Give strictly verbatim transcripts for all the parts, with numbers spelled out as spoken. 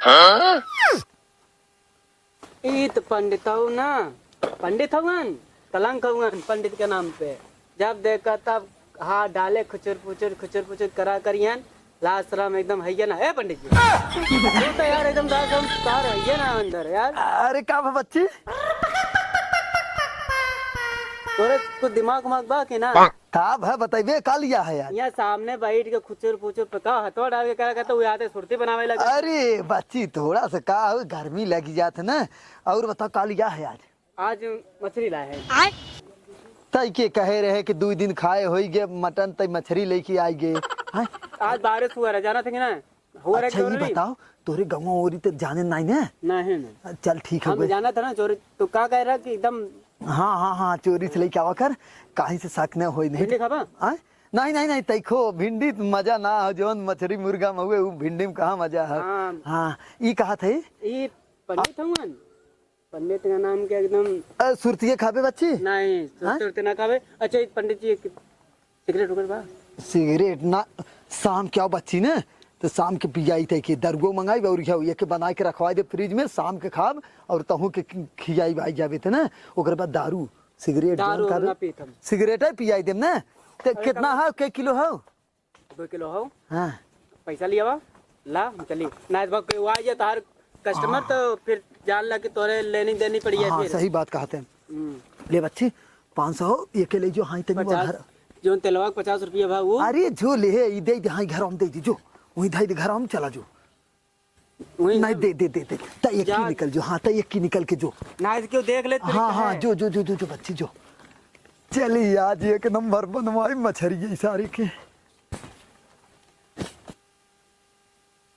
ई त पंडित हऊ ना, पंडित हउअन, कलंक हउअन पंडित के नाम पे। जब देखा तब हाथ डाले खुचुर पुचुर, खुचुर पुचुर करा करियन। लाज शरम एकदम हइये ना। ए पंडित जी, तू तो यार एकदम लाज शरम तार हइये ना अंदर यार। अरे का भा बच्ची? तोरे कुछ दिमाग उमाग बा कि ना? का भा बतइबे, का लिया है यार? यहाँ सामने बैठ के खुचुर पुचुर पे का हथवा डाल के करा करता, वो आते सुरती बनावे लगा। अरे बच्ची, थोड़ा सा का हो, गर्मी लगी जात है ना। और बताओ, का लिया है आज? आज मछरी लाए हैं। तई के कहे रहे कि दुइ दिन खाए होई गे मटन, तई मछरी लेके आई गे। हैं? आज बारिश हुआ रहा, जाना था कि ना? हुआ रहा अच्छा, ये जरूरी? बताओ, तोरे गाँव ओरी तो जाने नाई ने? नहीं, नहीं। चल, ठीक है हम बे। जाना था ना चोरी, तो का कह रहा कि एकदम हाँ, हाँ, हाँ, चोरी से लेके आवा कर, कहीं से शक न होई नहीं। भिंडी खाबा? आय? नहीं, नहीं, नहीं, तई खो, भिंडी त मजा ना हो, जौन मछरी मुर्गा में हुए, उ भिंडी में कहाँ मजा है? हाँ। हाँ, ई कहा थे? ई पंडित हउअन। पंडित का नाम के एकदम अ, सुरतिये खाबे बच्ची? नहीं, हाँ? सुरती उरती ना खाबे। अच्छा, एक पंडित जी, एक सिगरेट उगरेट बा? सिगरेट ना, शाम के आओ बच्ची ने, तो शाम के पियाई तई के, दरुओ मंगाई और ये, ये के बनाए के रखवाई दे फ्रिज में, शाम के खाब और तहूँ के खि-, खियाई आई जाबे ते ना, ओकर बाद दारू, सिगरेट दारू जौन हम खाबे, ना पीत हम। सिगरेट है पियाई देम ना। ते अरे कितना तब है, के किलो है? दो किलो हो। हाँ। पैसा लिया बा? ला, हम चली। ना, इस बार कोई आ जाए तार कस्टमर, हाँ। तो फिर जान ला कि तोरे लेनी देनी पड़ी है हाँ, फिर। सही बात कहते हैं। हम्म। ले बच्ची, पाँच सौ हो, ये के ले जो, हाँ, इतनी वो पचास, घर। जौन तेलवा के पचास रुपया बा, वो। अरे, जो ले है, ई दे दे, हाँ, घर हम दे दे, जो। वहीं धाई दे, घर हम चला जो। वहीं नहीं, हम दे, दे, दे, दे। त एक की जा। निकल जो, हाँ, त एक की निकल के जो। ना, क्यों देख ले, हाँ, हाँ, है। जो, जो, जो, जो, जो, बच्ची, जो। चली, आज एक नंबर बनवाई मछरी ये सारी के।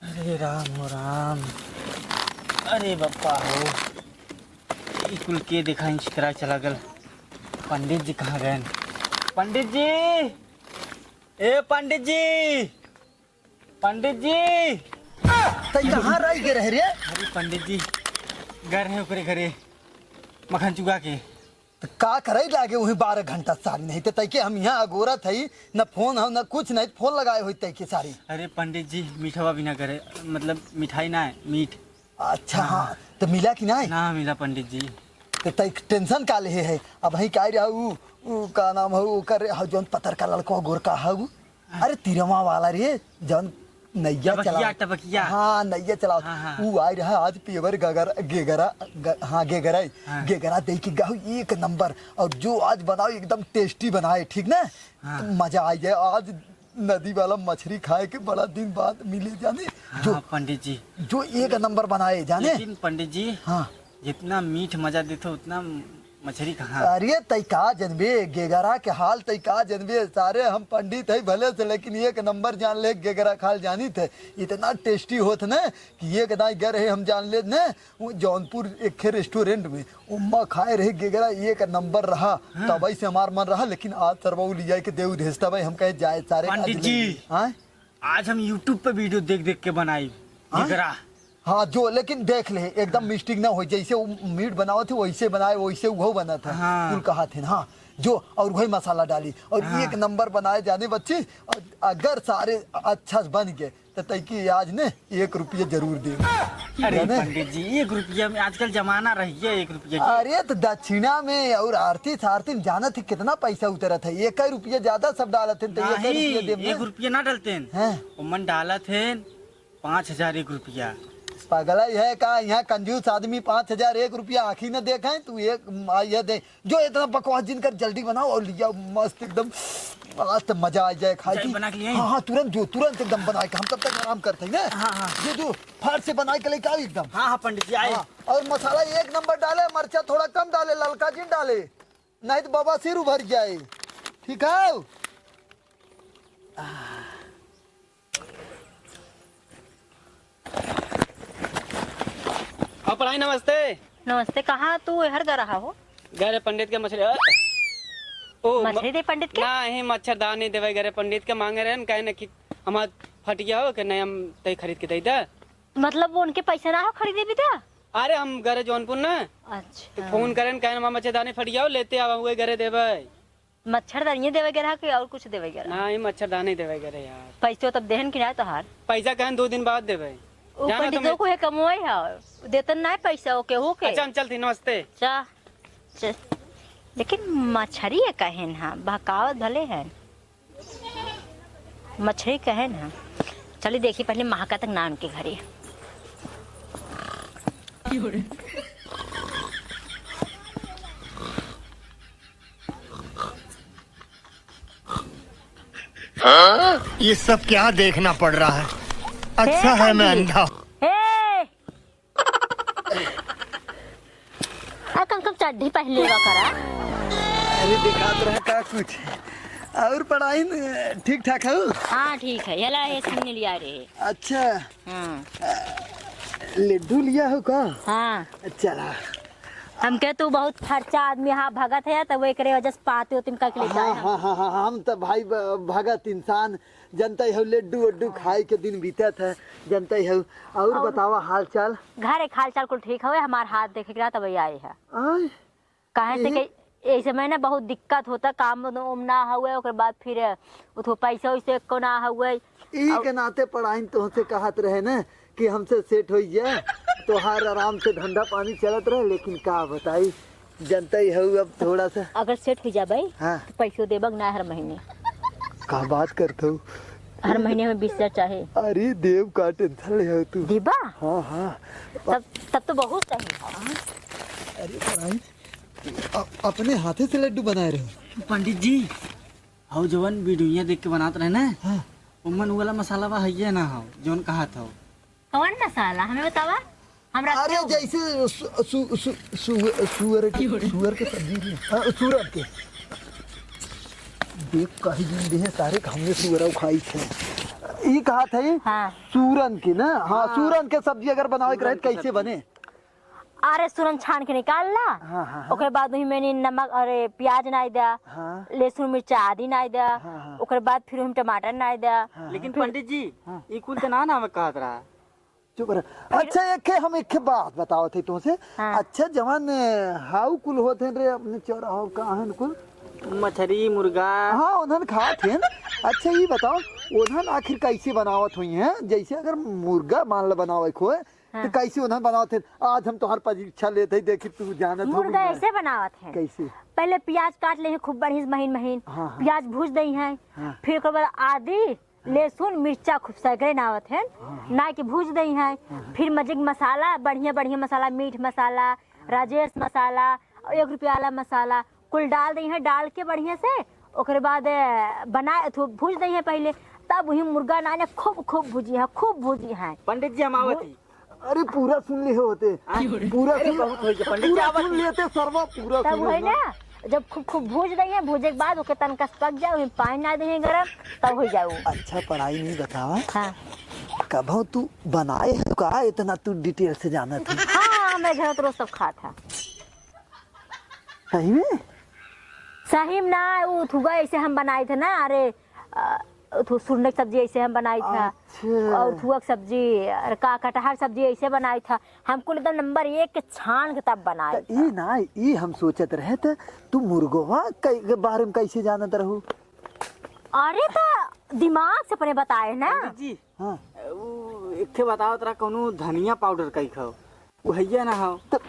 अरे राम हो राम, अरे बप्पा हो, ई कुल के देखा इंच करा चला गल। पंडित जी कहाँ गए? पंडित जी, ए पंडित जी, पंडित जी। तई कहाँ रह गए रहे रे? अरे पंडित जी, घर है ओकरे घरे, मखन चुगा के। त का करई लागे वही बारह घंटा सारी, नहीं त तैके हम यहाँ अगोरत हई, न फोन हो न कुछ नहीं, फोन लगाए होई तैके सारी। अरे पंडित जी, मिठवा बिना करे, मतलब मिठाई ना है, मीठ। अच्छा, हाँ। हाँ, त मिला कि नहीं? ना मिला पंडित जी। त तै टेंशन का लेहे है? अब वही का रहा उ, उ का नाम है, ओकर, हाँ, जौन पतर का लड़का गोर का है उ? अरे तिरवा वाला रे, जौन नैया टबकिया, चलावत। टबकिया। हाँ, नैया चलावत। हाँ, हाँ। ऊ आइ रहा आज पेवर गगर-, गेगरा, ग-, हाँ, गेगरा, हाँ। गेगरा दे के गाहु एक नंबर। और जो आज बनाओ एकदम tasty बनाए, ठीक ना? हाँ। तो मजा आ जाए। आज नदी वाला मछरी खाए के बड़ा दिन बाद मिले जाने। हाँ, जो, पंडित जी। जो एक नंबर बनाए जाने। लेकिन पंडित जी, हाँ। जितना मीठ मजा देते उतना मछरी कहाँ? अरे, तै का जनबे, गेगरा के हाल तै का जनबे? सारे हम पंडित है भले से, लेकिन एक नंबर जान ले, गेगरा के हाल जानित है। इतना tasty होत न कि एक दाई गए रहे, हम जान ले न, वो जौनपुर एक खे restaurant में, उम्मा खाए रहे गेगरा, एक नंबर रहा। हाँ। तब से हमार मन रहा, लेकिन आज सरवा उ लिया के देव देस, तब हम कहे जाए सारे पंडित आज ले जी। ली। हाँ? आज हम YouTube पे video देख देख के बनाई हाँ? गेगरा। हाँ, जो, लेकिन देख ले, एकदम हाँ। Mistake ना हो, जैसे वो मीट बनावत है, वैसे बनाए, वैसे वो बनत है। हाँ। कुल कहा थे ना, हाँ, जो, और वही मसाला डाली, और हाँ। एक नंबर बनाए जाने बच्ची। और अगर सारे अच्छा से बन गए, तो तैकी आज ने एक रुपया जरूर दे। अरे जाने? पंडित जी, एक रुपया में आजकल जमाना रही है, एक रुपया की। अरे, तो दक्षिणा में और आरती सारती में जानत है कितना पैसा उतरत है, एक ही रुपया ज्यादा सब डालत है, तो एक ही नहीं, रुपया देब एक ना। रुपया ना डालते हैं। हैं? ओमन डालत हैं पाँच हजार एक रुपया। पगला ही है का? यहाँ कंजूस आदमी पाँच हजार एक रुपया आँखी न देखे, तू एक, आ, ये दे, जो इतना बकवास जिन कर, जल्दी बनाओ और लिया मस्त एकदम, आज तो मजा आ जाए खाए अच्छा, की। बना के लिए आई? हाँ, हाँ, तुरंत जो, तुरंत एकदम बना के, हम तब तक आराम करते हैं ना। हाँ, हाँ। जो, जो, फाट से बना के लेके आओ एकदम। हाँ, हाँ, पंडित जी, आए। हाँ, और मसाला एक नंबर डाले, मरचा थोड़ा कम डाले, ललका जिन डाले, नहीं तो बवासीर उभर जाए। ठीक है? अब पढ़ाई नमस्ते। नमस्ते, कहाँ तू एहर गा रहा हो? गए रहे पंडित के मछली, अ, ओ, म-, मछली दे पंडित के? ना, ही मच्छरदानी देवे गए रहे पंडित के, मांगे रहे, कहे न कि हमार फट गया हो, कि नहीं, हम तय खरीद के दे दे। मतलब वो उनके पैसा ना हो खरीदे भी था? अरे हम गए रहे जौनपुर ना, अच्छा। तो फोन करे न, कहे न, "हमार मच्छरदानी फट गया हो, लेते आवा, हुए घरे देवे।" मच्छरदानिये देवे गए रहा कि और कुछ देवे गए रहा? ना, ही मच्छरदानी देवे गए रहे यार। पैसो तब देहन कि ना तोहार? पैसा कहन दो दिन बाद देवे। उ जाना तो पंडितो मैं को है कमोई है, देतन नाहीं पैसा ओके होके। अच्छा, हम चलती, नमस्ते। चा, च-, लेकिन मछरी है कहेन हाँ, बहकावत भले हैं। मछरी कहेन हाँ। चली देखी पहले महका तक नान के घरे। ये सब क्या देखना पड़ रहा है? अच्छा हे है मैं पंडित। अंधा। हे! आ, कम से कम चड्ढी पहन लेवा करा। अरे, दिखात रहा का कुछ। और पढ़ाई न ठीक ठाक हो? हाँ, ठीक है। यला ये सुन लिया रे। अच्छा। हाँ। लड्डू लिया हो का? हाँ। चला। हमके तू बहुत फरचा आदमी हा भगत है, त वो एकरे वजह से पाती होती का के लेता हाँ, है। हाँ, हाँ, हाँ, हम त भाई ब-, भगत इंसान, जनता ही हो, लड्डू वड्डू खाए के दिन बीतत है, जनता ही हो। और और बतावा हाल चाल? घर एक हाल चाल कुल ठीक हवे, हमार हाथ देखे के रहा तब आए है। आय? काहे से यही कि यही समय ना बहुत दिक्कत होता, काम उम ना हुए, ओकर बाद फिर उठो पैसा वैसे एको ना हुए। ई और के नाते पढ़ाइन तोहसे कहत रहे ना कि हमसे सेट होई जा, तोहार आराम से धंधा पानी चलत रहे, लेकिन का बताई, जनता ही हऊ अब थोड़ा सा। अगर सेट हो जाबे, हाँ। तो पैसो देबक ना हर महीने। का बात करत हऊ? हर महीने में बीस हजार चाहे। अरे देव, का टेंशन ले हऊ तू? देबा? हाँ, हाँ। तब, तब तो बहुत सही। अरे पढ़ाइन, अ-, अपने हाथे से लड्डू बनाए रहे? पंडित जी, हऊ जवन वीडियो देख के बनात रहे ना, हाँ। ओमन उ वाला मसाला बा हइये ना हो, जौन कहत हो। कौन मसाला? हमें बतावा। हमरा अरे क्यों? जैसे सु-, सु-, सु-, सु-, सुअर के, सुअर के सब्जी भी, हाँ, सूरन के। देख कही दिन देहे सारे के हमने सुअरा खाई थे। ई कहा थे? हाँ। सूरन के ना? हाँ, हाँ। सूरन के सब्जी अगर बनावे के रहे तो कैसे बने? अरे सूरन छान के निकाल ला। हाँ, हाँ, हाँ। ओकरे बाद वही में नमक, अरे प्याज नाई द्या, हाँ। लहसुन मिर्चा आदि नाई द्या। हाँ, हाँ। ओकरे बाद फिर हम टमाटर नाई द्या। हाँ, लेकिन हाँ। पंडित जी, हाँ। ई कुल त ना नाम कहत रहा। चुप रह। अच्छा, एक हम एक बात बतावत है तुमसे। हाँ। अच्छा, जवन हाउ कुल होत हैं रे अपने चौराहा का हन कुल? मछरी, मुर्गा। हाँ, उन्हन खात हैं। अच्छा, ई बताओ, उन्हन आखिर कैसे बनावत हुई हैं? जैसे अगर मुर्गा मान ला बनावे खोए, हाँ। तो कैसे उन्हन बनावत हैं? आज हम तोहार परीक्षा लेत है, देखी तू जानत हो मुर्गा कि ना। ऐसे बनावत हैं। कैसे? पहले प्याज काट ले हैं खूब बढ़िया से महीन महीन। हाँ, हाँ। प्याज भूज दई हैं। हाँ। फिर ओकर बाद आदि, हाँ। लहसुन, मिर्चा खूब सगरे नावत हैं। हाँ, हाँ। ना के भूज दई हैं। हाँ, हाँ। फिर मजे के मसाला, बढ़िया बढ़िया मसाला, मीट मसाला, राजेश मसाला, और एक रुपया वाला मसाला, कुल डाल दई हैं, डाल के बढ़िया से ओकरे बाद, ए, बना, थो-, भूज दई हैं पहले, तब वही मुर्गा ना, ना खूब, खूब भूजी हैं, खूब भूजी हैं। पंडित जी, हम आवत भू- ही। अरे, पूरा सुन लिए होते। हाँ? पूरा अरे, सुन, बहुत होई गया, पंडित जी, पूरा आवत सुन ही। लेते, सरवा, पूरा तब सुन वही लेते। ना, जब खूब, खूब भूज दई हैं, भूजे के बाद ओके तनका से पक जाए, वही पानी ना दई हैं गरम, तब हो जाए वो। अच्छा, पढ़ाई नहीं बतावा। हाँ। कभो तू बनाए है का, इतना तू detail से जानत है? हाँ, मैं घर तो रोज सब खात है। सही में? सही में ना, उ थुआ ऐसे हम बनाई थे ना, अरे, अ, थु-, सुरने की सब्जी ऐसे हम बनाई था। अच्छा। और थुआ की सब्जी, अरे का, कटहर सब्जी ऐसे बनाई था। हम कुल एकदम नंबर एक के छान के तब बनाई त था। ई ना, ई हम सोचत रहे त तू मुर्गवा कै-, के बारे में कैसे जानत रहू? अरे त दिमाग से अपने बताए ना। पंडित जी, हाँ। उ एक ठे बतावत रहा, कौनो धनिया पाउडर कई खाओ, उ हइया ना हो। त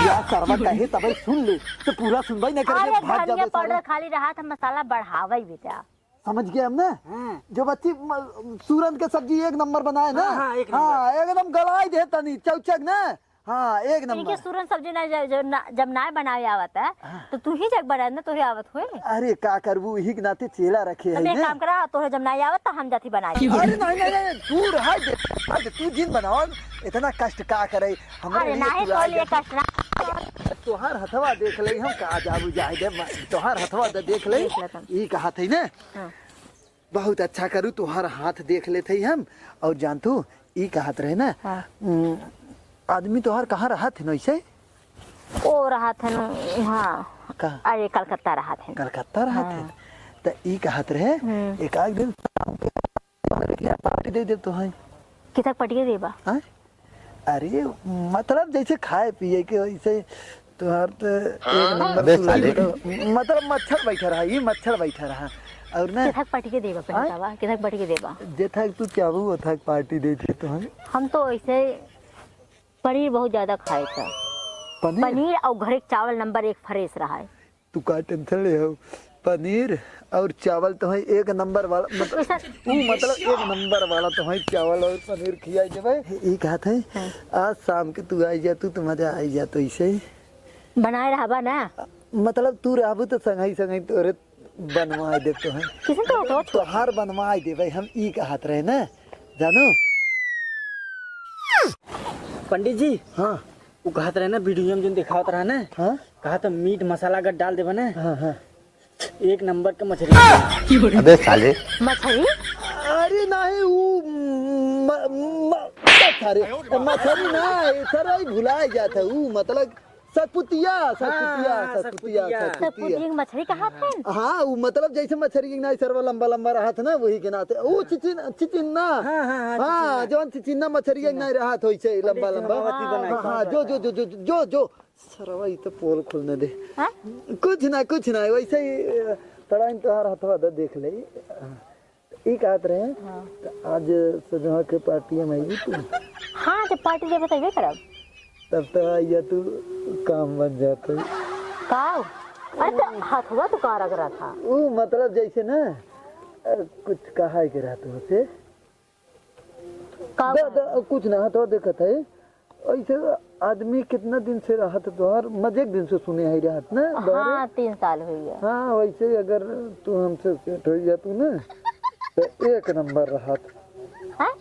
या सरवा कहे तबे सुन ले, त पूरा सुनबई ना करे, अरे भाग धनिया जाबे पाउडर सारे। खाली रहा था, मसाला बढ़ावे बेटा। समझ गए हम ना? हाँ। जो बच्ची म-, सूरन के सब्जी एक नंबर बनाए ना? हाँ, हाँ, एक नंबर। हाँ, एकदम गलाई दे तनी, चौचक ना? हाँ, एक इनके नंबर। सूरन सब्जी ना, जब, जब ना, जब ना बनावे आवत है, हाँ। तो तू ही जग बनाए ना, तोहे आवत होए। अरे, का करबू, इही के नाते चेला रखे तो है मैं ना। काम करा, तोहे जब ना आवत, तो हम जाती बनाए। अरे, नहीं, नहीं, नहीं, तू रहा दे, रहा दे, तू जिन बनाओ, इतना कष्ट का करे? हमरे अरे, लिए नहीं, तू तो आ लिए जा। कष्ट ना। तोहार हथवा देख ले, हम का जाबू जाए दे, तोहार हथवा दे देख ले, देख ले तुम। ई कहा थे ना। हाँ। बहुत अच्छा करू, तोहार हाथ देख लेत हई हम। और जानतू, ई कहत रहे ना, हाँ। उम, आदमी तोहार कहाँ रहत है वैसे? ओ रहत है न, हाँ। कहाँ? अरे, कलकत्ता रहत है। कलकत्ता रहत है? हाँ। त ई कहत रहे, हम्म। एक आध दिन शाम के पार्टी दे देब तोहाई। कितक पटिया देबा? हाँ? अरे, मतलब जैसे खाए पिए के, वैसे तोहार त एक नंबर अबे सुलह साले। तो, मतलब मच्छर बैठा रहा, ई मच्छर बैठा रहा। और ना? केथक पार्टी के देबा, पहले आय? बतावा, केथक पार्टी के देबा? जेथक तू चाहबू, ओथक पार्टी देते तो हम। हम तो ऐसे पनीर बहुत ज्यादा खाए था। पनीर? पनीर और घरे के चावल नंबर एक fresh रहा है। तू का tension ले हो? पनीर और चावल तो है एक नंबर वाला, मतलब, वैसा ऊ, मतलब, एक नंबर वाला तो है, चावल और पनीर खियाई देबे। ई कहत है, हाँ। आज शाम के तू आई जा, तू तो मजा आई जा, तो इसे बनाए रहबा ना? मतलब, तू रहबू तो संगई, संगई तोरे बनवाए देब तो है। किसन तो तो तोहार बनवाए देबे, हम ई कहत रहे ना, जानू। पंडित जी। हाँ। उ कहत रहे ना, video में जोन दिखावत रहा ना, हाँ? कहा तो मीट मसाला अगर डाल देबा ना, हाँ, हाँ। एक नंबर के मछरी। अबे साले। मछरी? अरे नहीं, उ म-, म-, अरे, मछरी ना, सर, वही भुलाए जात है। उ मतलब सतपुतिया, सतपुतिया, हाँ, सतपुतिया, सतपुतिया। सतपुतिया। सतपुतिया के मछरी कहा थे? हाँ, उ मतलब जैसे मछरी के नाई सरवा लंबा लंबा रहत ना, वही के नाते। उ चिचिन-, चिचिन्ना। हाँ, हाँ, हाँ, हाँ, चिचिन्ना। जौन चिचिन्ना मछरी के नाई रहत होइसे लंबा लंबा। हाँ, हाँ, जो, जो, जो, जो, जो, जो। सरवा, ई तो पोल खोलने दे। हाँ? कुछ ना, कुछ ना, वैसे ही, अ, पढ़ाई में तोहार हथवा दे, देख ले। ई कहत रहे, हाँ। त आज सजवा के पार्टी में अइबू तू? हाँ, जब पार्टी देबे तबे करब। तब तो आइया तू काम बन जात है। का? अरे, तो हथवा तो का रगड़ा था? ऊ मतलब जैसे ना, अ, कुछ कहा के रहत होते। का द-, द-, कुछ ना, हथवा देखत है। ऐसे आदमी कितना दिन से रहत तोहर, मजे के दिन से सुने है रहत ना, हाँ, तीन साल हुई है। हाँ, वैसे ही अगर तू हमसे सेट हो जा तू ना, तो एक नंबर रहत। हाँ?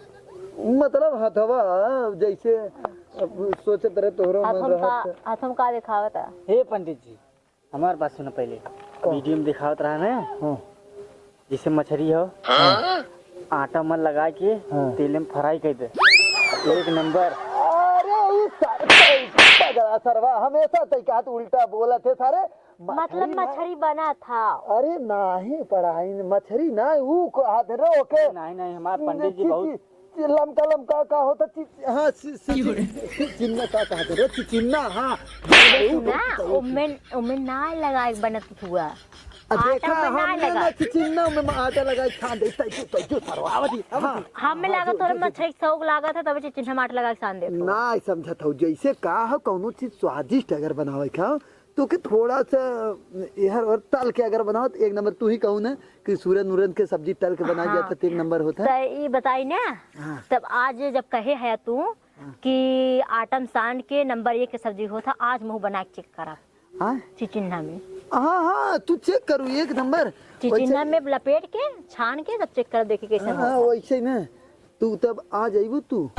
मतलब हथवा जैसे अब सोचत रहे तोहरो मन हथम का, रहत। हथम का दिखावत है? हे पंडित जी, हमार बात सुनो पहले। का? Video में दिखावत रहा ना, हाँ। जैसे मछरी हो, हाँ। आटा में लगा के हाँ। तेल में fry कर दे, एक नंबर। अरे ई सर-, पगला सरवा, हमेशा तई कहत उल्टा बोलत है सारे। मछरी मतलब ना। मछरी बना था। अरे नाही पढ़ाई, मछरी ना, ऊ कहत रहो के। नहीं, नहीं, हमार पंडित जी बहुत लमका लमका का होता चि-, हाँ, चि-, चि-, क्यों रे? चि-, चिन्ना का कहते रे? चि-, चिन्ना, हाँ। ना, ओमेन, ओमेन ना लगाए बनत हुआ। अब आटा देखा, में ना हमने लगा। ना चि-, चिन्ना में आटा लगाए छान दे, तै जो, तै जो, सरवा, आवत ही, आवत ही। हाँ। हमें हाँ, लागत जो, थोड़ा जो, जो। मछली के शौक लागत है, तब चि-, चिन्ना में आटा लगाए छान देत हुआ। ना, समझत हो, जैसे का हो, कौनो चीज स्वादिष्ट अगर बनावे के हो, तो के थोड़ा सा एहर और तल के अगर बनाओ तो एक नंबर। तू ही कहू ना कि सूरन उरन के सब्जी तल के बनाई हाँ। जाता तो एक नंबर होता। तो ई बताई ना, हाँ। तब आज जब कहे है तू हाँ। कि आटम सांड के नंबर एक के सब्जी होता, आज मुँह बना के check करा। हाँ? चिचिन्हा में। हाँ, हाँ, तू check करू एक नंबर। चिचिन्हा वैसे में लपेट के, छान के, तब check कर, देखी कैसे हाँ, होता। वैसे ही ना। तू तब आ जाइबू तू?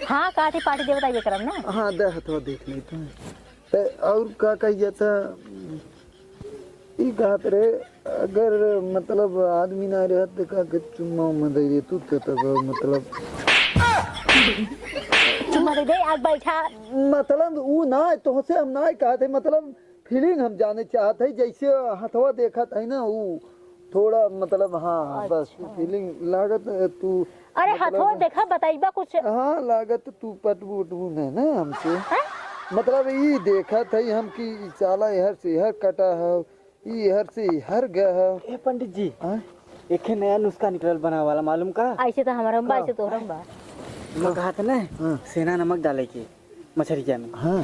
हाँ, काठी पाठी देवता ये करब ना। हाँ, दे हथवा देख ले तू। ते और का कही जाता? ई कहत रे, अगर मतलब आदमी ना रहत त का के चुम्मा उम्मा दे दे तू तो तब मतलब चुम्मा दे दे, आज बैठा। मतलब ऊ ना, तोहसे हम ना कहत है, मतलब feeling हम जाने चाहत है, जैसे हथवा देखत है ना, ऊ थोड़ा मतलब, हाँ, बस अच्छा। Feeling लागत है तू, अरे, मतलब हथवा देखा, बताइबा कुछ। हाँ, लागत तू पटबू उटबू नहीं ना हमसे। हैं? मतलब, ई देखत है हम कि ई साला एहर से एहर कटा है, ई एहर से एहर गया है। ए पंडित जी, हाँ? एक नया नुस्खा निकलल बनावे वाला, मालूम का? ऐसे तो हमारा बा, का? ऐसे तोहरा बा। मैं कहा था ना, हाँ। सेंधा नमक डाले के। मछरिया में। हाँ।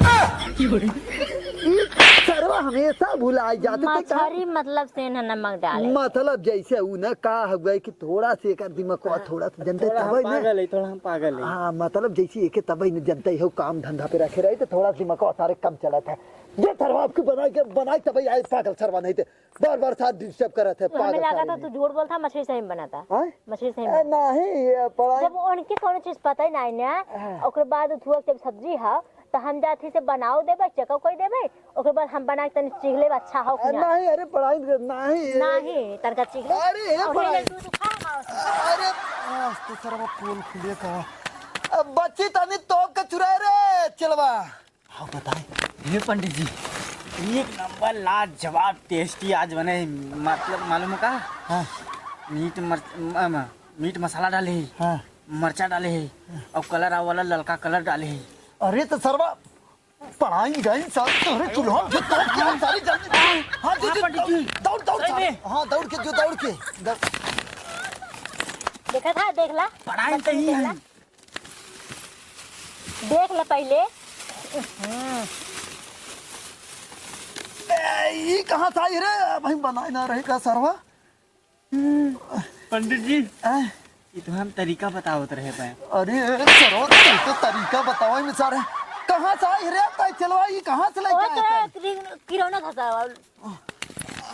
ई सरवा हमेशा भुलाई जात है, ते का? मछरी मतलब सेंधा नमक डाले। मतलब जैसे ऊ ना का हुआ है कि थोड़ा से एकर दिमाग को हाँ, थोड़ा सा जनते थोड़ा हम तबे ना। पागल है, थोड़ा हम पागल है। हाँ, मतलब जैसे एके तबे न जनते हो, काम धंधा पे रखे रहे तो थोड़ा सा दिमाग को सारे कम चलत है। ये सरवा आपके बनाई के, बनाई तबे आए पागल सरवा नहीं थे। बार बार साथ disturb करत है, हमें पागल लगा सारे था में। तू झूठ बोलता, मछली सही में बना था। हाँ? मछली सही ए, में। नहीं, ये पढ़ाई जब उनके कोनो चीज पता ही नहीं ना, हाँ। ओकरे बाद उठुआ जब सब्जी है, तो हम जात ही से बनाओ देबे, checkup कर देबे, ओकरे बाद हम बना के तनी चीख लेबे, अच्छा हो कि आ, ना। नहीं, अरे पढ़ाई कर, नहीं, ये नहीं, तनका चीख ले। अरे, ये और पढ़ाई। ले तू, तू खा, खा, खा। अरे, आज तो सरवा पोल खुले का। अब बच्ची तनी तो के चुराए रे, चलवा। हाँ, बताए। ये पंडित जी, एक नंबर लाजवाब tasty आज बने है, मतलब मालूम है का? हाँ। मीट मर-, म-, म-, मीट मसाला डाले है, हाँ। मरचा डाले है, हाँ। और colour आवे वाला ललका colour डाले है। अरे तो सरवा, पढ़ाई गई सारी तोहरे चूल्हा में जो तोड़ के हम सारी जल्दी। हाँ, जो, हाँ, जो, पंडित जी। दौड़, दौड़, दौड़, सही सारे। में। हाँ, दौड़ के, जो दौड़ के। दौड़। देखा था, देख ला। पढ़ाई पंडित जी, सही देख है। ला। देख ले पहिले। ए, ई कहाँ से आई रे? अबहीं बनाए ना रहे का सरवा? पंडित जी, आय। ये तो हम तरीका बतावत रहे बे। अरे, सरवा, तू तो तरीका बतावे में सारे। कहाँ से आई रे? तै चलवा, ई कहाँ से लेके ओ, आए तो तै? किर-, किरौना धसावल।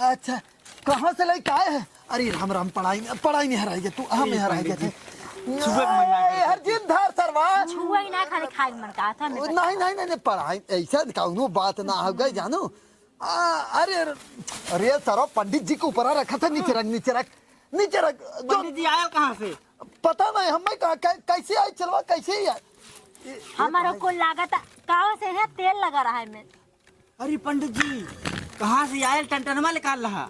अच्छा, कहाँ से लेके आए हैं? अरे, राम, राम, पढ़ाई में, पढ़ाई में हराई गए तू, हाँ, में हराई गए थे। छुए के मन ना करे। ए, हर जिन धर सरवा। छुए ही ना, खाली खाए के मन का था, हमें नहीं, नहीं, नहीं, नहीं, पढ़ाई, ऐसा कौनो बात ना हो गई, जानो। आ, अरे, अरे, सरवा, पंडित जी के ऊपर रखा था, नीचे रख, नीचे रख, नीचे रख, जो पंडित जी आयल कहाँ से? पता नहीं, हमें का, कै-, कैसे आई चलवा, कैसे ही आई? ए, ए, हमारा भाई। को लागत, कहाँ से है, तेल लगा रहा है मैं। अरे पंडित जी, कहाँ से आयल टनटनमा निकाल रहा?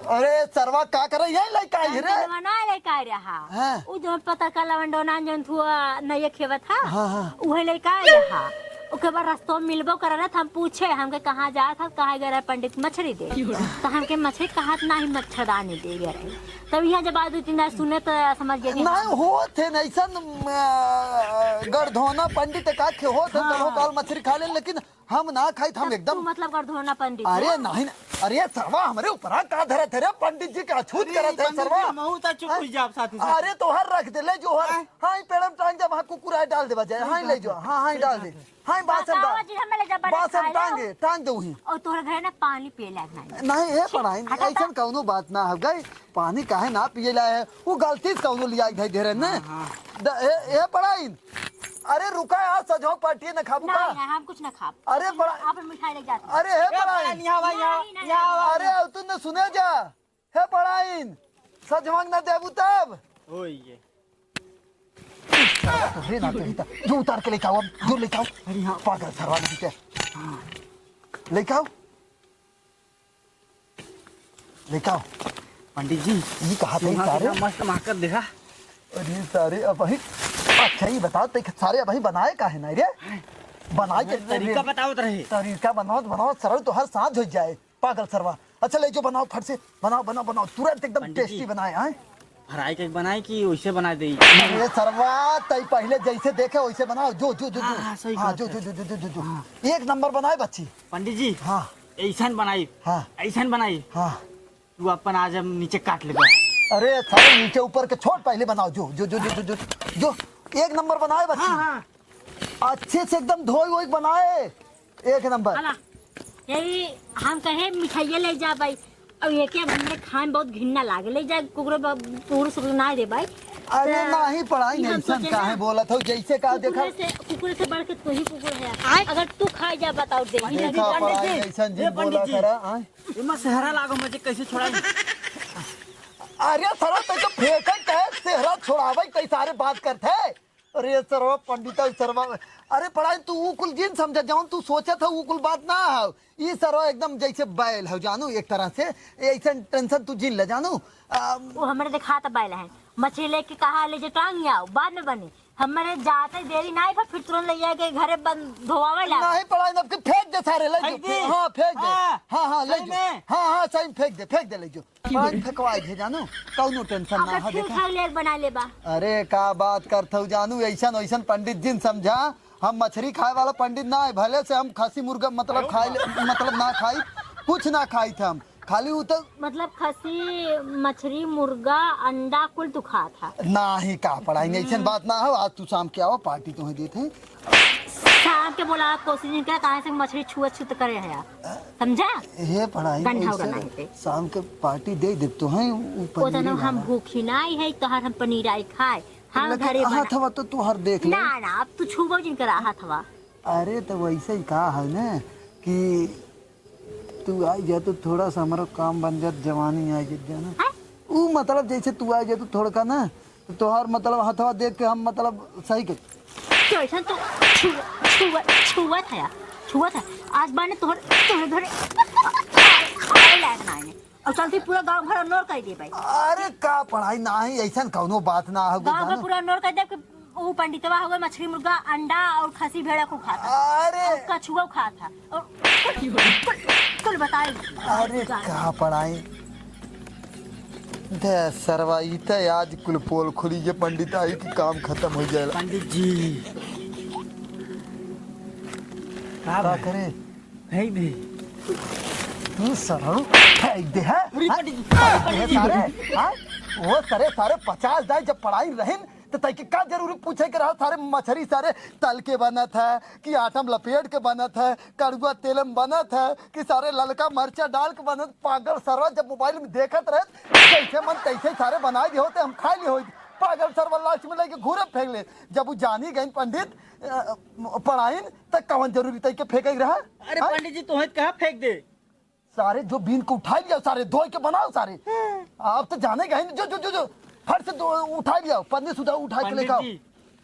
अरे सरवा, का करे, यही लइका आई रे। टनटनमा ना लइका आई रहा। हाँ। उ जो पता का लवंडोना जौन थुआ नैया खेवत हा, हाँ, हाँ। उहे लइका आई रहा। ओके बाद रस्तों में मिलबो करल, त हम पूछे, हमके कहाँ जात हा, कहाँ गए रहे पंडित मछरी दे। त हमके मछरी कहात नाही, मच्छरदानी दे गए रहे। तब यहाँ जब आज दो तीन बार सुने त समझ गए कि नहीं, हाँ। होत है ना, ऐसा न, अ, गरधोना पंडित का खे होत है, हाँ। कहो काल मछरी खा ले, लेकिन हम ना खाई, हम तब एकदम तू मतलब गरधोना पंडित अरे हो? नहीं ना, अरे सरवा, हमरे ऊपरा का धरत है रे, पंडित जी का अछूत अरे करत है पंडित सरवा। जी, हमहू त चुप हैं? हो जाब साथ ही साथ। अरे तोहर रख दे, ले जो हर, हैं? हाँ, ई पेड़ में टांग दे, वहाँ कुकुर आए डाल दे बजाए, ठीक हाँ, बात ले जो, है। हाँ, हाँ, ठीक डाल बात दे। है। हाँ, बासन बताओ डाल। जी, हमें ले जब बड़े बासन खाए लो। टांगे, टांग दे वहीं। और तोहरे घर ना पानी पिए लायक नहीं। नहीं, हे छी, पढ़ाई, हटा तो। ऐसन कौनो बात ना हो गई। पानी काहे ना पिए लाए है? वो गलती से कौनो लिया के धई दे रहे ने। हाँ, हाँ। द-, ए, ए पढ़ाइन। अरे रुका यार, सजो पार्टी न खाबू ना, का? ना, हम कुछ ना खाब। अरे पढ़ा-, आप मिठाई ले जाते हैं। अरे हे ए पढ़ाइन। पढ़ाइन, यहाँ आवा, यहाँ, नहीं, नहीं, यहाँ आवा। अरे अब तू न सुने जा। हे पढ़ाइन, सजवांग न देबू तब। ओए ये। अरे ना कही था। जो उतार के लेके आओ, अब जो लेके आओ। अरे हाँ। पागल सरवा नहीं क्या? हाँ। लेके आओ। लेके आओ। पंडित जी, ये कहा थे चूल्हा सारे? कितना मस्त महकत देखा। अरे सारे अबही, अच्छा ये बताओ, ते सारे अबही बनाए काहे ना रे? बनाए के तरीका बतावत रहे। तरीका बनावत, बनावत सरल तो हर साँझ हो जाए, पागल सरवा। अच्छा ले जो बनाओ, फट से बनाओ, बनाओ, बनाओ, तुरंत एकदम पंडित जी, tasty बनाए, आए। फ्राई के बनाए कि वैसे बना दे? अरे सरवा, तई पहले जैसे देखे वैसे बनाओ, जो, जो, जो, हाँ, जो। हाँ, सही हाँ, बात जो, है। जो, जो, जो, जो, जो। हाँ। एक नंबर बनाए बच्ची। पंडित जी, हाँ। ऐसन बनाई, हाँ। ऐसन बनाई। हाँ। तू अपन आज हम नीचे काट लेबे। अरे सारे नीचे ऊपर के छोड़, पहले बनाओ, जो, जो, जो, एक नंबर बनाए बच्ची। हाँ, हाँ। अच्छे से एकदम धोई वोई बनाए, एक नंबर। हला, यही हम कहे मिठाइया ले जा भाई, अब ये क्या हमरे खाए में बहुत घिन्ना लागे, ले जा कुकुर ब-, कुकुर सुकुर ना दे भाई। अरे त नहीं पढ़ाई ई हम नहीं सन सोचे काहे ना, बोलत हो, जैसे का देखा। कुकुर से, कुकुर से बढ़ के तू ही कुकुर है। आय। अगर तू खाए जा बताओ दे। पंडित जी, देखा पंडित पढ़ाई जी, ऐसन ए जिन पंडित बोला जी। करा, आय। एमा सेहरा लागो मुझे कैसे छोड़ाई? अरे सरवा, तै तो फेंके के सेहरा छोड़ावे, तै सारे बात करते। अरे सरवा, पंडिता सरवा, अरे पढ़ाई तू ऊ कुल जिन समझा, जौन तू सोचत हो, ऊ कुल बात ना हो। ई सरवा एकदम जैसे बैल हो, जानू, एक तरह से। ऐसन tension तू जिन ले, जानू। आ, वो हमरे देखात बैल है, मछली लेके कहा ले जे टांग आओ, बाद में बनी। हमरे जाते देरी ना, फिर तुरंत ले जाके घरे बन-, धोवावे ला। नहीं पढ़ाई, अब के फेंक दे सारे, ले फेंक जो। दे। हाँ, फेंक दे। हाँ। हाँ, हाँ, ले सही जो। में। हाँ, हाँ, सही में फेंक दे, फेंक दे, ले जो। पानी फेंकवाए दे, जानू, कौनो tension ना अब है, ठीक देखा। है, ले बना ले बा। अरे, का बात करत हऊ, जानू, ऐसन वैसन पंडित जिन समझा, हम मछरी खाए वाला पंडित ना है, भले से हम खसी मुर्गा, मतलब, खाए ले, मतलब, ना खाई, कुछ ना खाई थे हम, खाली उ तो मतलब, खसी, मछरी, मुर्गा, अंडा, कुल तू खात है। नाही, का पढ़ाई, ऐसन हम्म। बात ना हो, आज तू शाम के आवा, पार्टी तुम्हें देते हैं। शाम के बोला, कोशिश नहीं करे, काहे से मछरी छुआ छूत करे है यार। समझा? हे पढ़ाई, गंढा ऐसे उड़ाना है ते। शाम के पार्टी दे दे तो हैं, ऊ वो पनीर तो हम वाला। भूखी ना आई है, तोहार हम पनीर आई खाए। हाँ, लेकिन घरे बना। हाथवा तो तोहार देख ले। ना, ना, अब तू छुबो जिन करा हाथवा। अरे, तो वैसे ही कहा है ना कि तू आई जा तो थोड़ा सा हमारा काम बन जात, जवानी आई जात, जाना। हैं? ऊ मतलब जैसे तू आई जा तो थोड़ा का ना, तो तोहार मतलब हथवा देख के हम मतलब सही कर। तो ऐसा तो छुआ, छुआ, छुआ था यार, छुआ था। आज बाने तोहर, तोहर घरे खाए लायक ना आए। और चलती पूरा गांव भर नोर कर दे भाई। अरे का पढ़ाई ना है, ऐसा कौनो बात ना हो गांव भर जानो। पूरा नोर कर दे कि वो पंडितवा हो गए, मछली, मुर्गा, अंडा और खसी भेड़ा को खाता। अरे। और कछुआ खाता। और कुल बताए। अरे, कहाँ पढ़ाई? दे सरवा, ई त आज कुल पोल खुली, ये पंडित आई कि काम खत्म हो जाएला। पंडित जी। का का भाई? करे? फेंक दे। तू सरऊ फेंक दे, हैं? अरे, हैं? पंडित जी, फेंक दे, पंडित जी। सारे, हाँ? वो सरे, सारे पचास दाई जब पढ़ाई रहिन, तो तई के का जरूरी पूछे के रहा? सारे मछरी सारे तल के बनत है कि आटा में लपेट के बनत है, कड़ुआ तेल में बनत है कि सारे ललका मरचा डाल के बनत? पागल सरवा, जब मोबाइल में देखत रहे, जैसे मन तैसे सारे बनाए दे होते, हम खा लिए होते। पागल सरवा लास्ट में लेके घूरे फेंक ले। जब वो जानी गइन पंडित, अ, पढ़ाइन, त कवन जरूरी तई के फेंके के रहा? अरे हाँ? पंडित जी, तोहे कहाँ फेंक दे? सारे जो बीन के उठाई लिया, सारे धोए के बनाओ सारे। हाँ। आप तो जाने गए, जो, जो, जो, जो, फट से दो, उठाई लिया, पन्नी सुधा उठा के पंडित लेके आओ। जी,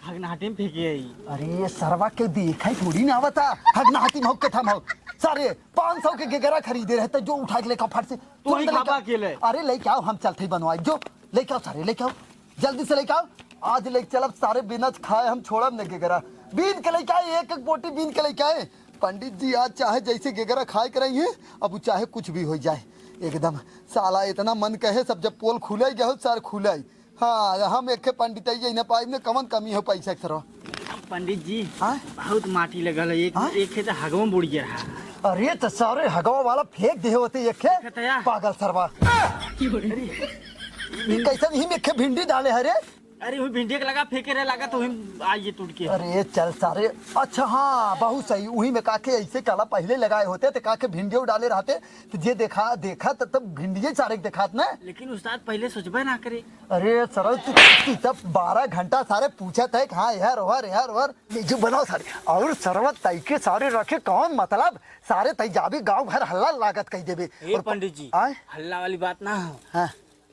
हगनाहटी में फेंके आई। अरे, ये सरवा के देखा ही थोड़ी ना आवता, हगनाहटी में हो के थम हो। सारे पाँच सौ के गेगरा खरीदे रहते, जो उठा के लेके आओ फट से। तू ही तुरंत लेके खाबा आओ। अकेले। अरे, लेके आओ, हम चलते ही बनवाई, जो लेके आओ सारे, लेके आओ। जल्दी से लेके आओ, आज लेके चलब सारे, बिना खाए हम छोड़ब न गेगरा। बीन के लेके आए, एक एक बोटी बीन के लेके आए। पंडित जी आज चाहे जैसे गेगरा खाए के रही हैं, अब उ चाहे कुछ भी हो जाए, एकदम साला इतना मन कहे सब जब पोल खुले गए हो, सारे खुले। हाँ, हम एक पंडित आई न पाई न, कवन कमी हो पैसा के सरवा? पंडित जी, हाँ? बहुत माटी लगल है, एक, हाँ? एक खेत हगवा बुड़ गया रहा। अरे तो सारे हगवा वाला फेंक दे होते एक खेत, देखत है या? पागल सरवा। अरे, ई कैसन ही में एक भिंडी डाले है रे? अरे, वही भिंडिया के लगा फेंके रहे, लगा तो वही आई ये टूट के। अरे, चल सारे। अच्छा, हाँ, बहुत सही। वही में काके ऐसे काला पहले लगाए होते, तो काके भिंडियो डाले रहते, तो जे देखा, देखा, तब, तब भिंडिये सारे के देखात ना। लेकिन उस्ताद पहले सोचबे ना करे। अरे, सरल, तू, तू तब बारह घंटा सारे पूछत है कि हाँ, यार, ओहर, यार, ओहर। ये जो बनाओ सारे। और सरवा तई के सारे रखे, कौन मतलब? सारे तई जाबे, गाँव भर हल्ला लागत कही देबे। ए और प-, पंडित जी, आय? हल्ला वाली बात ना हो। हाँ।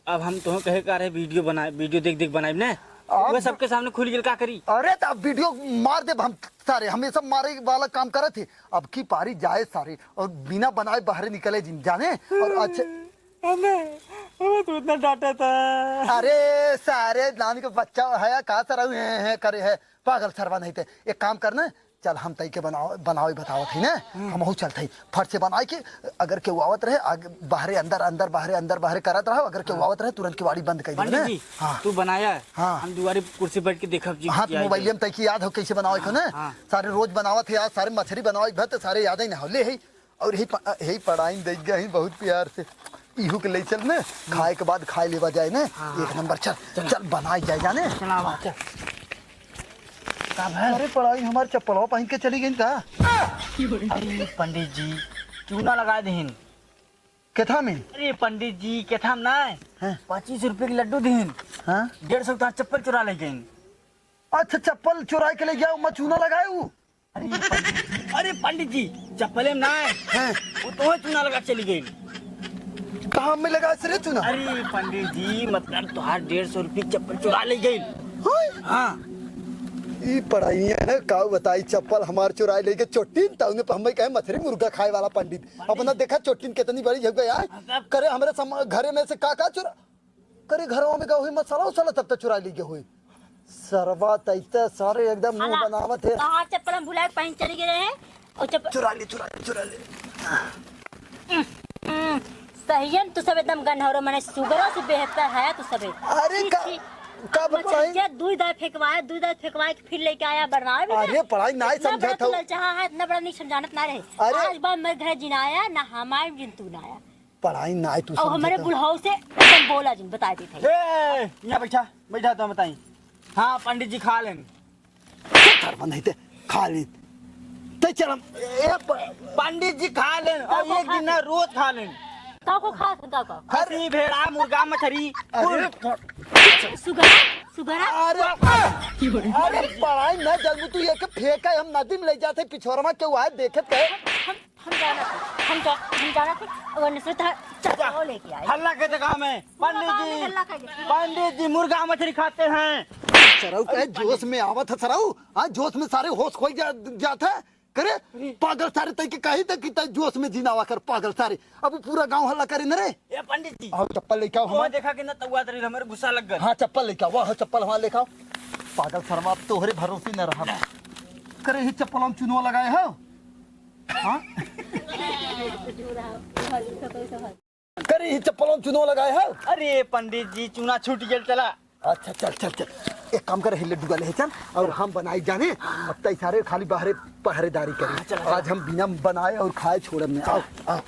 अब हम तोहे कहे का रहे, वीडियो बनाए, वीडियो देख देख बनाइब ने। अब वो सबके सामने खुल गेल, का करी? अरे, त अब वीडियो मार देब हम सारे, हम ये सब मारे वाला काम करत ही। अब की पारी जाए सारे, और बिना बनाए बाहरे निकले जिन, जाने? और अच्छे हमें, हमें तो इतना डांटा था। अरे, सारे नानी के बच्चा है, का सरऊ है, है, करे है, पागल सरवा नहीं थे। एक काम करना, चल, हम तई के बनाओ, बनाओ ही बतावत ही ना, हम्म। हमहू चलत ही, फट से बनाए के, अगर केहू आवत रहे, आगे, बाहरे, अंदर, अंदर, बाहरे, अंदर, बाहरे करत रहो, अगर केहू हाँ। आवत रहे, तुरंत केवाड़ी बंद कर पंडित देना। जी, हाँ। तू बनाया, हाँ। हम दुआरे कुर्सी बैठ के देखब जी, हाँ, क्या तू मोबाइल है। में तई के याद हो कैसे बनावे हाँ, को ना? हाँ। सारे रोज बनावत है यार, सारे मछरी बनावे के बाद तो सारे याद ही ना हो, ले है। और यही प-, यही पढ़ाई दे गए हैं बहुत प्यार से, इहू के ले चल ना, खाए के बाद खाए लेवा जाए ना, हाँ, हाँ। एक नंबर, चल, चल। चल, बनाई जाए जाने। चल, आवा। चल। का भइल? अरे, पढ़ाई हमार चप्पलवा पहन के चली गई का? अरे पंडित जी, चूना लगा देहिन। केथा में? अरे पंडित जी, केथा में ना है? हैं? पच्चीस रुपये के लड्डू देहिन। हाँ? डेढ़ सौ का चप्पल चुरा ले गई। अच्छा, चप्पल चुराए के ले गया, मैं चूना लगाए हूँ। अरे पंडित, अरे पंडित जी, चप्पले में ना है। हैं? वो तो चूना लगा चली गई। कहाँ में लगा से रे चूना? अरे पंडित जी, मतलब तोहार डेढ़ सौ रुपये की चप्पल चुरा ले गई। होय? हाँ। ई पढ़ाई है ना, का बताई, चप्पल हमार चुराए लेके चोटिन, तउने पर हमें कहे मछरी मुर्गा खाए वाला पंडित। पंडित। अपना देखा चोटिन कितनी बड़ी हो गई यार। हाँ, तब करे हमरे सम-, घरे में से का का चुरा, करे घरवा में का हुई मसाला उसाला तब तक चुरा ली गए हुई। सरवा तैते सारे एकदम मुंह हला, बनावत है। तोहार चप्पल हम भुला के पहन चली गए रहे। और चप्पल चुरा ली, चुरा ली, चुरा ली। हम्म, सहियन तू सब एकदम गन्हौरो, मने सुगरो से बेहतर है तू सबे। अरे छी, का, छी। का अब बताई? मछरिया दुई दाई फेंकवाए, दुई दाई फेंकवाए के फिर लेके आया बनावे भी ना। अरे पढ़ाई ना इतना समझा बड़ा था। तू ललचाहा है, इतना बड़ा नहीं समझानत ना रहे। अरे। आज बाद मेरे घर जिन आया, ना हमारे जिन तू ना आया। पढ़ाई ना है तू और समझे हमारे तो। बुढ़ाऊ से एकदम बोला जिन, बता देते हैं। ए, यहाँ बैठा, बैठा तो बताई। हाँ, पंडित जी खा लेन। चुप कर, मन है ते, खा ले। ते चल हम, ए, प-, पंडित जी खा लेन, और का को एक खा दिन ना ले? रोज खा लेन। का को खा, का को? खसी, भेड़ा, मुर्गा, मछरी, अरे, कुल। सुगरा, सुगरा। अरे, अरे, पढ़ाई ना जब तू ये के फेंका, हम नदी में ले जाते, पिछोरमा के वहाँ देखे थे। हम हम जाना थे, हम जा-, हम जाना थे, वरना से था, चप्पल लेके आए। हल्ला के जगह में, पंडित जी, हल्ला कर दे। पंडित जी, मुर्गा मछली खाते हैं। सरऊ का जोश में आवत है सरऊ, हाँ, जोश में सारे होश खोई जा, जात है। करे, अरे। पागल सारे तई के कही तक कि तई जोश में जिनावा कर, पागल सारे। अब पूरा गांव हल्ला करे न रे। ए पंडित जी। आओ, चप्पल लेके आओ वो हमार। देखा कि ना तउआ तरी, हमारे गुस्सा लग गल। हाँ, चप्पल लेके आओ, वाह, चप्पल हमार लेके आओ। पागल सरवा, अब तोहरे भरोसे न रहा। करे ही चप्पलों में चूनो लगाए हो? हाँ? करे ही चप्पलों में चूनो लगाए हो? अरे पंडित जी, चूना छूट गेल चला। अच्छा, चल, चल, चल। एक काम कर, हिले डुगा ले चल, और हम बनाई जाने, अब तई सारे खाली बाहरे पहरेदारी करी। हाँ, चल, चल। आज हम बिना बनाए और खाए छोड़ब नहीं। आओ, आओ।